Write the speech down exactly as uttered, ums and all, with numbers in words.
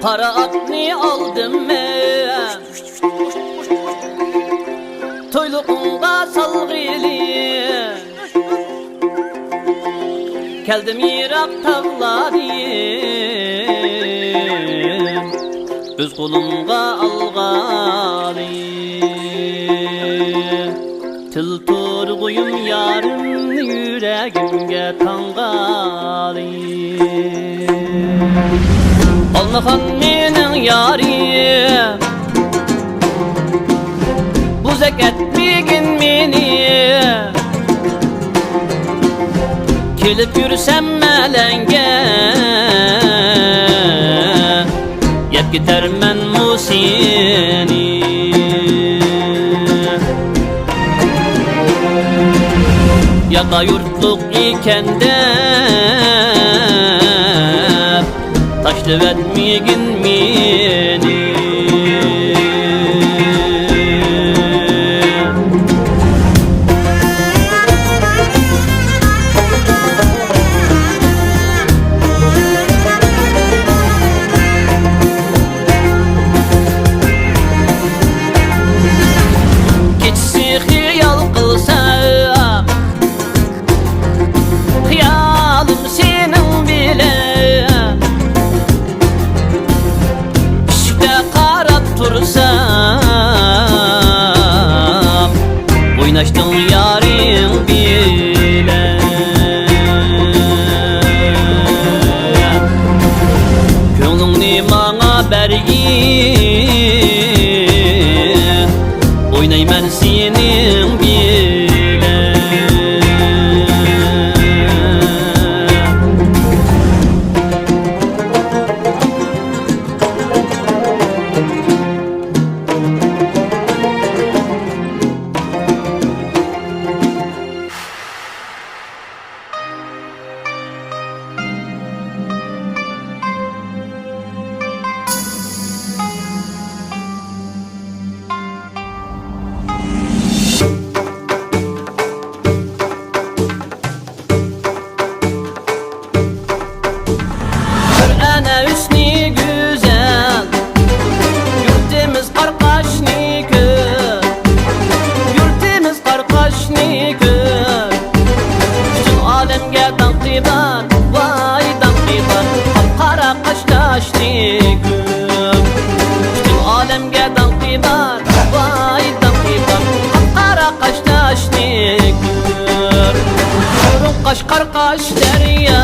قارا ئاتنى ئالدىم مەن، تويلۇقۇڭغا سالغىلى. كەلدىم يىراق تاغلاردىن، ئۆز قولۇمغا ئالغىلى. تىل تۇرغۇيۇم يارىمنى يۈرەگىمگە تاڭغىلى. ئالمىخان مېنىڭ يارىم، بوزەك ئەتمىگىن مېنى. كېلىپ يۈرسەم ئەلەڭگە، يەپ كېتەرمەنمۇ سېنى. ياقا يۇرتلۇق ئىكەن دەپ، تاشلىۋەتمىگىن مېنى. كېچىسى خىيال قىلسام، خىيالىم سېنىڭ بىلەن. ئىشىكتە قاراپ تۇرسام، ئويناشتىڭ يارىڭ بىلەن. كۆڭلۈڭنى ماڭا بەرگىن، ئوينايمەن سېنىڭ بىلەن. بىر ئەنە ھۆسنى گۈزەل، يۇرتىمىز قارقاشنى كۆر، يۇرتىمىز قارقاشنى كۆر. پۈتۈن ئالەمگە داڭقى بار، ۋاي داڭقى بار، قاپقارا قاشتاشنى كۆر. پۈتۈن ئالەمگە داڭقى بار، ۋاي داڭقى بار، قاپقارا قاشتاشنى كۆر. قورۇق قاش قارقاش دەريا،